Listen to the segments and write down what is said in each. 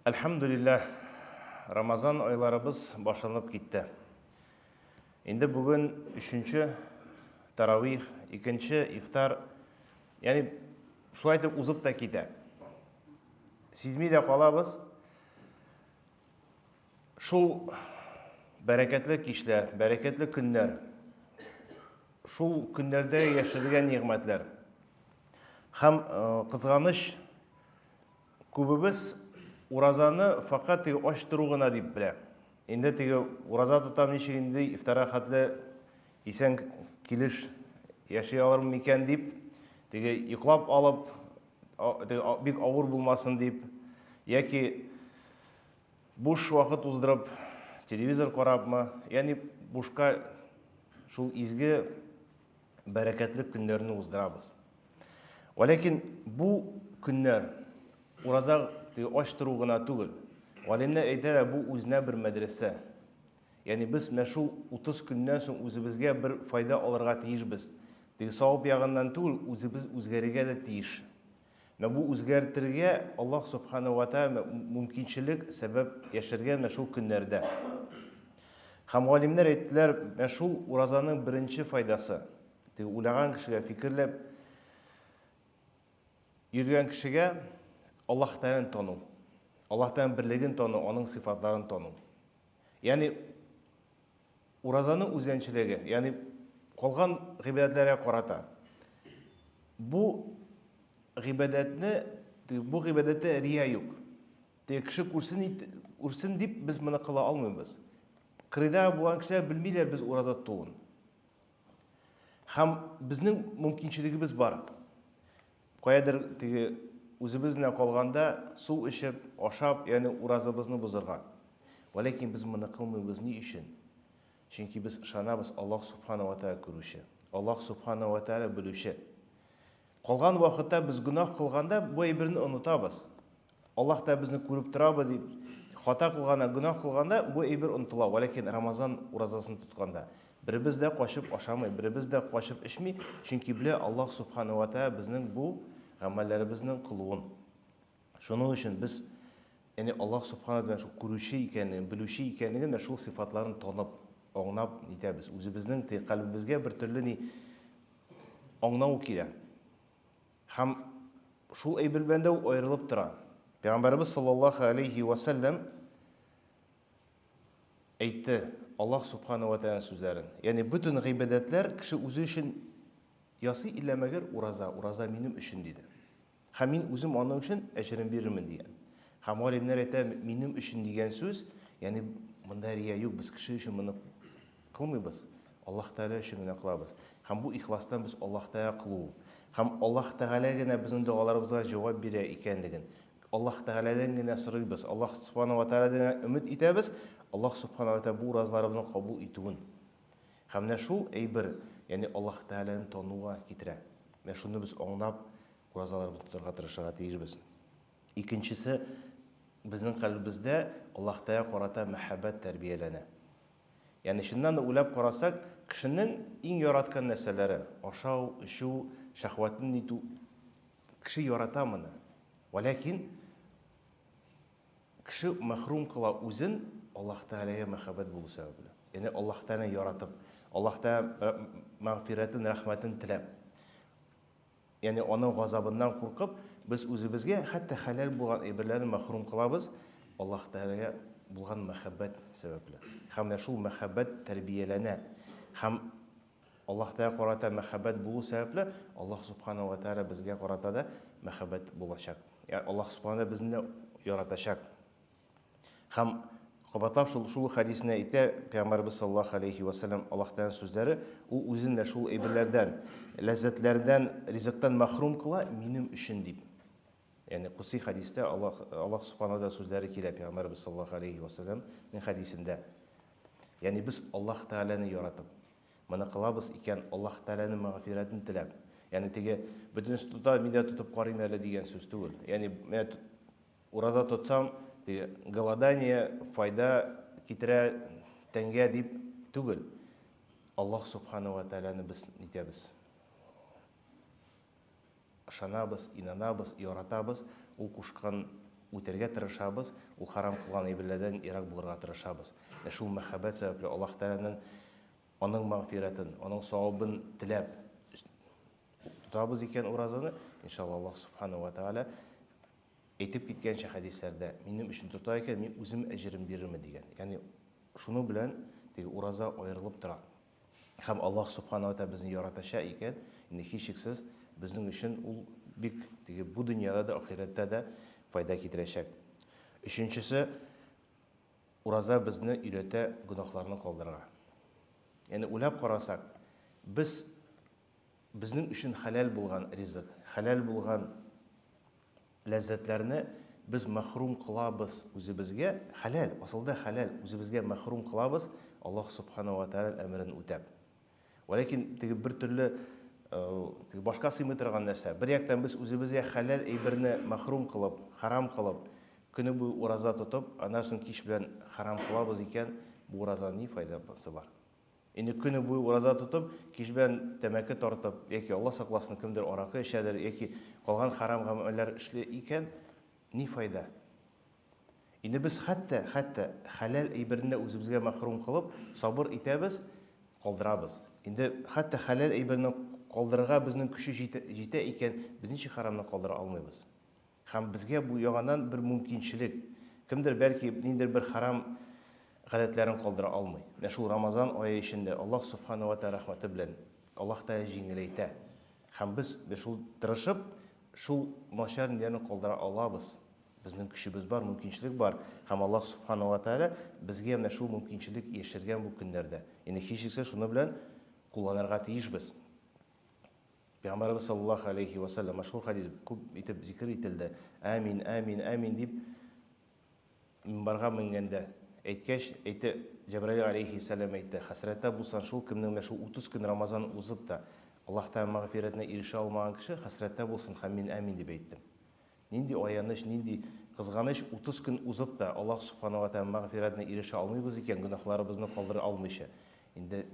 Әлхәмдүлилләһ, Рамазан айларыбыз башланып китте. Инде бүген өченче таравих, икенче ифтар, ягъни шулай итеп узып та китә. Сизми дә калабыз. Шул бәрәкәтле кичләр, бәрәкәтле көннәр, шул көннәрдә яшерелгән нигъмәтләр. Һәм кызганыч, Күбебез уразаны фәкать теге ач тору гына дип белә. Инде теге ураза тотам, ничек инде ифтарга хәтле исән килеш яши алырмын микән дип, теге йоклап алып, теге бик авыр булмасын дип, яки буш вакыт уздырып, телевизор карапмы, ягъни бушка шул изге бәрәкәтле көннәрне уздырабыз. Вәләкин бу көннәр ураза теге ач тору гына түгел. Галимнәр әйтәләр, бу үзенә бер мәдрәсә. Ягъни без менә шул 30 көннән соң үзебезгә бер файда алырга тиешбез. Теге савап ягыннан түгел, үзебез үзгәрергә дә тиеш. Менә бу үзгәртергә Аллаһ Субхану ва Тааля мөмкинчелек, сәбәп яшергән менә шул көннәрдә. Һәм галимнәр әйттеләр, менә шул уразаның беренче файдасы, теге уйлаган кешегә, фикерләп йөргән кешегә Аллаһ Тәгаләне тану, Аллаһ Тәгаләнең берлеген тану, аның сыйфатларын тану. Ягъни уразаның үзенчәлеге, ягъни калган гыйбадәтләргә карата бу гыйбадәтне, бу гыйбадәттә рия юк. Теге кеше күрсен, күрсен дип без моны кыла алмыйбыз. Кырыйда булган кешеләр белмиләр без ураза тотуын. Һәм безнең мөмкинчелегебез бар. Каядыр теге үзебез белән калганда су эчеп, ашап, ягъни уразабызны бозырга. Вәләкин без моны кылмыйбыз ни өчен? Чөнки без ышанабыз Аллаһ Субхана ва Тааля күрүче, Аллаһ Субхана ва Тааля белүче. Калган вакытта без гөнаһ кылганда бу әйберне онытабыз. Аллаһ та безне күреп торабы дип, хата кылганда, гөнаһ кылганда бу әйбер онытыла. Вәләкин Рамазан уразасын тотканда беребез дә качып ашамый, беребез дә качып эчми, чөнки белә Аллаһ Субхана ва Тааля безнең бу гамәлләребезнең кылуын. Шуның өчен без яни Аллаһ Субхана ва Тааля шул күрүче икәнлеген, белүче икәнлеген дә шул сыйфатларын танып, аңлап нитәбез. Үзебезнең кальбебезгә бер төрле ни аңлау килә. Һәм шул әйбер белән дә ул аерылып тора. Пәйгамбәребез саллаллаһу алейхи ва сәлләм әйтте Аллаһ субхана ва тааля сүзләрен. Ягъни бөтен гыйбадәтләр кеше үзе өчен ясый, иллә мәгәр ураза, ураза минем өчен диде. Һәм мин үзем аның өчен әҗерен бирермен дигән. Һәм галимнәр әйтә, минем өчен дигән сүз, ягъни монда рия юк, без кеше өчен моны кылмыйбыз. Аллаһ Тәгалә өчен генә кылабыз. Һәм бу ихластан без Аллаһ Тәгалә кылу. Һәм Аллаһ Тәгалә генә безнең догаларыбызга җавап бирә икәнлеген. Аллаһ Тәгаләдән генә сорыйбыз. Аллаһ Субхана ва Тәгаләдән генә өмет итәбез. Аллаһ Субхана ва Тәгалә бу уразаларыбызны кабул итүен. Һәм менә шул әйбер, ягъни Аллаһ Тәгаләне тануга китерә. Менә шуны без аңлап, уразаларыбызны тотарга тырышырга тиешбез. Икенчесе, безнең кальбебездә Аллаһ Тәгаләгә карата мәхәббәт тәрбияләнә. Ягъни чыннан да уйлап карасак, кешенең иң яраткан нәрсәләре, ашау, эчү, шәһвәтен нитү, кеше ярата моны. Вәләкин кеше мәхрүм кыла үзен Аллаһ Тәгаләгә мәхәббәт булу сәбәпле. Ягъни Аллаһ Тәгаләне яратып, Аллаһ Тәгалә мәгъфирәтен, рәхмәтен теләп. Ягъни аның газабыннан куркып, без үзебезгә хәтта хәләл булган әйберләрне мәхрүм кылабыз, Аллаһ Тәгаләгә булган мәхәббәт сәбәпле. Һәм менә шул мәхәббәт тәрбияләнә. Һәм Аллаһ Тәгаләгә карата мәхәббәт булу сәбәпле, Аллаһ Субхана ва Тәгалә безгә карата да мәхәббәт булачак. Ягъни Аллаһ Субхана безне дә яратачак. Һәм кабатлап шул шул хәдисне әйтә Пәйгамбәрбез саллаллаһу алейхи ва сәлләм Аллаһ Тәгаләнең сүзләре, ул үзен дә шул әйберләрдән, ләззәтләрдән, ризыктан мәхрүм кыла минем өчен дип. Ягъни кудси хәдистә Аллаһ Аллаһ субхана ва сүзләре килә Пәйгамбәрбез саллаллаһу алейхи ва сәлләмнең хәдисендә. Ягъни без Аллаһ Тәгаләне яратып, моны кылабыз икән, Аллаһ Тәгаләнең мәгъфирәтен теләп. Ягъни теге бөтенесе тота, мин дә тотып карыйм әле дигән сүз түгел. Ягъни менә Ураза тотсам, теге голодание файда китерә тәнгә дип түгел. Аллаһ Субхану ва Тәгаләне без нитәбез. Ышанабыз, инанабыз, яратабыз. Ул кушкан үтәргә тырышабыз, ул харам кылган әйберләрдән ерак булырга тырышабыз. Менә шул мәхәббәт сәбәпле Аллаһ Тәгаләнең аның мәгъфирәтен, аның савабын теләп тотабыз икән уразаны, иншалла Аллаһ Субхану ва Тәгалә әйтеп киткәнчә хәдисләрдә, минем өчен тота икән, мин үзем әҗерен бирермен дигән. Ягъни шуның белән теге ураза аерылып тора. Һәм Аллаһ Субхану ва Тәгалә безне яратачак икән, инде һичшиксез безнең өчен ул бик теге бу дөньяда да, ахирәттә дә файда китерәчәк. Өченчесе, ураза безне өйрәтә гөнаһларны калдырырга. Ягъни уйлап карасак, без безнең өчен хәләл булган ризык, хәләл булган ләззәтләрне без мәхрүм кылабыз үзебезгә, хәләл, асылда хәләл, үзебезгә мәхрүм кылабыз Аллаһ Субхану ва Тәгаләнең әмерен үтәп. Вәләкин теге бер төрле теге башка сыймый торган нәрсә. Бер яктан без үзебезгә хәләл әйберне мәхрүм кылып, харам кылып, көне буе ураза тотып, аннан соң кич белән харам кылабыз икән, бу уразаның ни файдасы бар? Инде көне буе ураза тотып, кич белән тәмәке тартып, яки Алла сакласын, кемдер аракы эчәдер, яки калган харам гамәлләр эшли икән, ни файда? Инде без хәтта, хәтта хәләл әйберне дә үзебезгә мәхрүм кылып, сабыр итәбез, калдырабыз. Инде хәтта хәләл әйберне калдырырга безнең көче җитә, җитә икән, без ничек харамны калдыра алмыйбыз? Һәм безгә бу яңадан бер мөмкинчелек. Кемдер бәлки ниндидер бер харам гадәтләрен калдыра алмый. Менә шул Рамазан ае эчендә Аллаһ Субхану ва Тәгалә рәхмәте белән Аллаһ Тәгалә җиңеләйтә. Һәм без без шул тырышып, шул начар ниләрне калдыра алабыз. Безнең көчебез бар, мөмкинчелек бар. Һәм Аллаһ Субхану ва Тәгалә безгә менә шул мөмкинчелек яшергән бу көннәрдә. Инде һичшиксез шуны белән кулланырга тиешбез. Пәйгамбәребез саллаллаһу алейхи ва сәлләм, мәшһүр хәдис, күп итеп зикер ителде. Амин, амин, амин дип минбарга менгәндә әйткәч, әйтте, Җәбраил алейхи сәлам әйтте, хәсрәттә булсан шул кемнең менә шул 30 көн Рамазан узып та, Аллаһ Тәгалә мәгъфирәтенә ирешә алмаган кеше хәсрәттә булсын һәм мин амин дип әйттем. Нинди аяныч, нинди кызганыч, 30 көн узып та Аллаһ Субхана ва Тәгалә мәгъфирәтенә ирешә алмыйбыз икән, гөнаһларыбызны калдыра алмыйча. Инде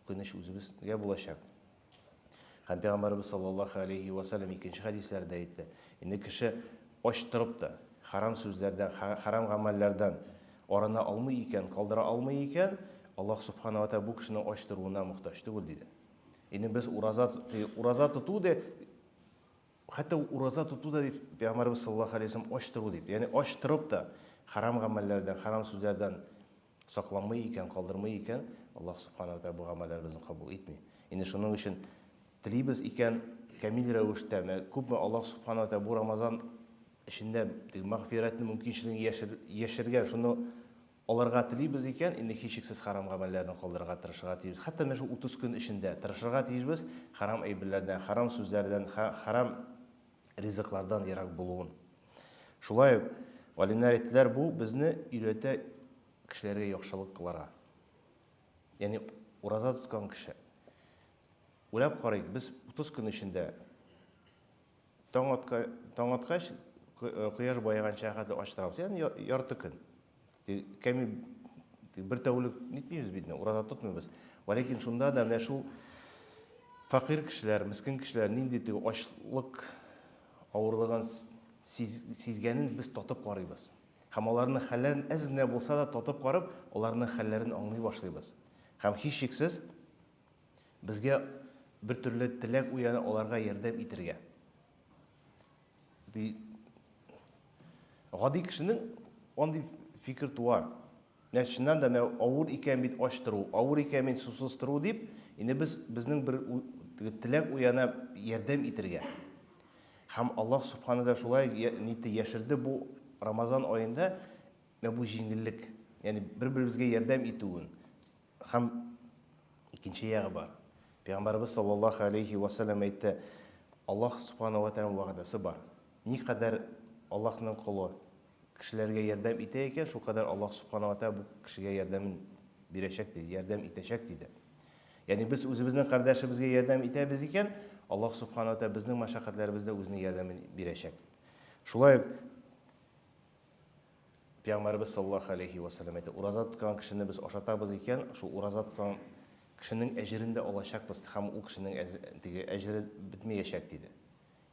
үкенеч үзебезгә булачак. Һәм Пәйгамбәребез саллаллаһу алейһи ва сәлләм икенче хәдисләрдә әйтте. Инде кеше ач торып та, харам сүзләрдән, харам гамәлләрдән арына алмый икән, калдыра алмый икән, Аллаһ субхана ва тәгалә бу кешенең ач торуына мохтаҗ түгел диде. Инде без ураза ураза тоту ди, хәтта ураза тоту да дип Пәйгамбәребез саллаллаһу алейһи ва сәлләм ач тору дип. Ягъни ач торып та харам гамәлләрдән, харам сүзләрдән Сакламый икән, калдырмый икән, Аллаһ Субхана ва Тәгалә бу гамәлләребезне кабул итми. Инде шуның өчен телибез икән, камил рәвештә, менә күпме Аллаһ Субхана ва Тәгалә бу Рамазан эчендә теге мәгъфирәтне мөмкинчелеген яшер, яшергән, шуны алырга телибез икән, инде һичшиксез харам гамәлләрне калдырырга тырышырга тиешбез. Хәтта менә шул 30 көн эчендә тырышырга тиешбез харам әйберләрдән, харам сүзләрдән, харам ризыклардан ерак булуын. Шулай ук галимнәр әйттеләр, бу безне өйрәтә кешеләргә яхшылык кылырга. Ягъни ураза тоткан кеше. Уйлап карыйк, без 30 көн эчендә таң атка, таң аткач, кояш баеганча хәтле ач торабыз. Ягъни ярты көн. Кәми бер тәүлек нитмибез бит, ураза тотмыйбыз. Вәләкин шунда да менә шул фәкыйрь кешеләр, мескен кешеләр нинди теге ачлык авырлыгын сизгәнен без татып карыйбыз. Һәм аларның хәлләрен әз генә булса да татып карап, аларның хәлләрен аңлый башлыйбыз. Һәм һичшиксез безгә бер төрле теләк уяна аларга ярдәм итергә. Ди гади кешенең андый фикер туа. Менә чыннан да менә авыр икән бит ач тору, авыр икән бит сусыз тору дип, инде без безнең бер теләк уяна ярдәм итергә. Һәм Аллаһ Субхана да шулай нитте яшерде бу Рамазан аенда менә бу җиңеллек, ягъни бер-беребезгә ярдәм итүен. Һәм икенче ягы бар. Пәйгамбәребез саллаллаһу алейхи ва саллям әйтте, Аллаһ субхана ва тәгалә вәгъдәсе бар. Никадәр Аллаһның колы кешеләргә ярдәм итә икән, шулкадәр Аллаһ субхана ва тәгалә бу кешегә ярдәмен бирәчәк диде, ярдәм итәчәк диде. Ягъни без үзебезнең кардәшебезгә ярдәм итәбез икән, Аллаһ субхана ва тәгалә безнең мәшәкатьләребездә үзенең ярдәмен бирәчәк. Шулай ук Пәйгамбәребез саллаллаһу алейхи ва сәлләм әйтә, ураза тоткан кешене без ашатабыз икән, шул ураза тоткан кешенең әҗерен дә алачакбыз һәм ул кешенең теге әҗере бетмәячәк диде.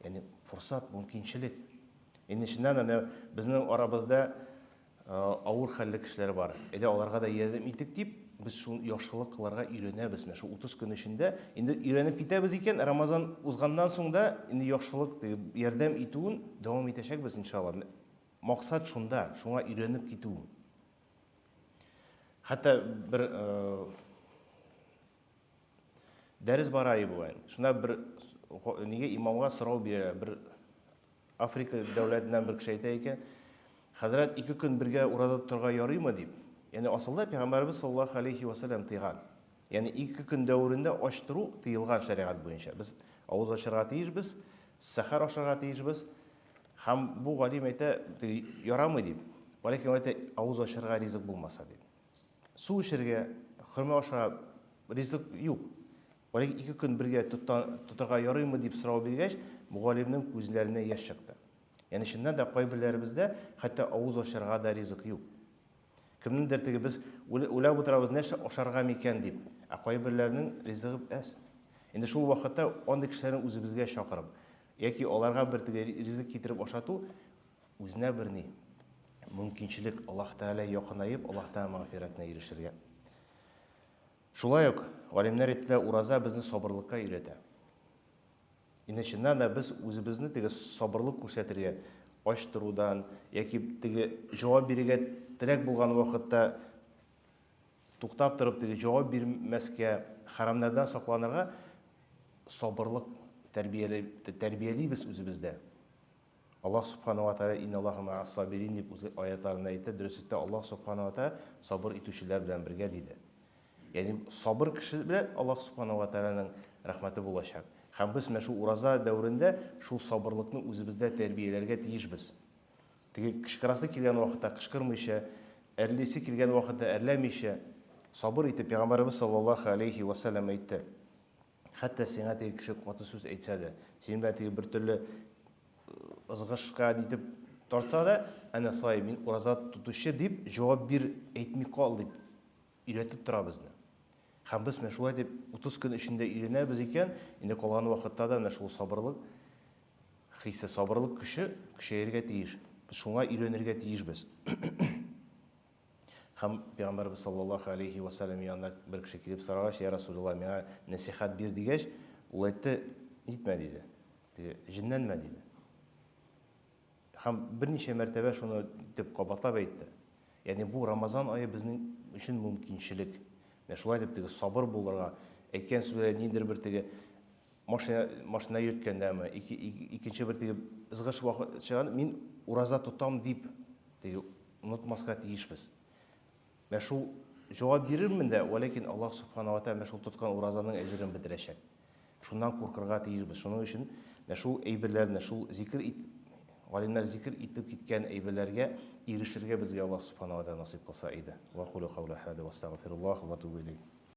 Ягъни форсат, мөмкинчелек. Инде чыннан да менә безнең арабызда авыр хәлле кешеләр бар. Әйдә аларга да ярдәм итик дип, без шул яхшылык кылырга өйрәнәбез. Менә шул 30 көн эчендә инде өйрәнеп китәбез икән, Рамазан узганнан соң да инде яхшылык, ярдәм итүен дәвам итәчәкбез, иншалла. Максат шунда, шуңа өйрәнеп китү. Хәтта бер дәрес бара бүген. Шунда бер нигә имамга сорау бирә, бер Африка дәүләтеннән бер кеше әйтә икән, хәзрәт, ике көн бергә ураза тотарга ярыймы дип. Ягъни асылда пәйгамбәребез саллаллаһу алейхи ва сәлләм тыйган. Ягъни ике көн дәверендә ач тору тыелган шәригать буенча. Без авыз ачарга тиешбез, сәхәр ашарга тиешбез. Һәм бу галим әйтә, ярамый дип. Вәләкин әйтә, авыз ачарга ризык булмаса дип. Су эчәргә, хөрмә ашарга ризык юк. Вәләкин ике көн бергә тотарга ярыймы дип сорау биргәч, мөгаллимнең күзләренә яшь чыкты. Ягъни чыннан да кайберләребездә хәтта авыз ачарга да ризык юк. Кемнеңдер теге без уйлап утырабыз, нәрсә ашарга микән дип, ә кайберләренең ризыгы әз. Инде шул вакытта андый кешеләрне үзебезгә чакырып, яки аларга бер теге ризык китереп ашату үзенә бер ни мөмкинчелек Аллаһ Тәгалә якынаеп, Аллаһ Тәгалә мәгъфирәтенә ирешергә. Шулай ук, галимнәр әйттеләр, ураза безне сабырлыкка өйрәтә. Инде чыннан да без үзебезне теге сабырлык күрсәтергә, ач торудан яки теге җавап бирергә теләк булган вакытта туктап торып теге җавап бирмәскә, харамнардан сакланырга сабырлык тәрбиялибез үзебездә. Аллаһ Субхану ва Тааля Инналлаһа ма'ас сабирин дип үзе аятларында әйтте. Дөреслектә Аллаһ Субхану ва Тааля сабыр итүчеләр белән бергә диде. Ягъни сабыр кеше белән Аллаһ Субхану ва Тааляның рәхмәте булачак. Һәм без менә шул ураза дәверендә шул сабырлыкны үзебездә тәрбияләргә тиешбез. Теге кычкырасы килгән вакытта кычкырмыйча, әрлисе килгән вакытта әрләмичә, сабыр итеп Пәйгамбәребез саллаллаһу алейхи ва сәлләм әйтте. Хәтта сиңа теге кеше каты сүз әйтсә дә, синең белән теге бер төрле ызгышка нитеп тартса да, әнә сай, мин ураза тотучы дип җавап бир, әйтми кал дип өйрәтеп тора безне. Һәм без менә шулай дип 30 көн эчендә өйрәнәбез икән, инде калган вакытта да менә шул сабырлык хисе, сабырлык көче көчәергә тиеш. Без шуңа өйрәнергә тиешбез. Һәм Пәйгамбәребез саллаллаһу алейһи вә сәлләм янына бер кеше килеп сорагач, Я Расулуллаһ, миңа нәсихәт бир дигәч, ул әйтте, нитмә диде. Теге, җеннәнмә диде. Һәм берничә мәртәбә шуны дип кабатлап әйтте. Ягъни бу Рамазан ае безнең өчен мөмкинчелек. Менә шулай дип теге сабыр булырга, әйткән сүзләре ниндидер бер теге машина машина йөрткәндәме, икенче бер теге ызгыш вакыт чыган, мин ураза тотам дип теге онытмаска тиешбез. Менә шул җавап бирермен дә, вәләкин Аллаһ субхана ва тааля шул тоткан уразаның әҗерен бетерәчәк. Шуннан куркырга тиешбез. Шуның өчен менә шул әйберләрне, шул зикер ит, галимнәр зикер итеп киткән әйберләргә ирешергә безгә Аллаһ субхана ва тааля насыйп кылса иде. Ва кулу каули хада ва астагфируллаһ ва атубу илейх.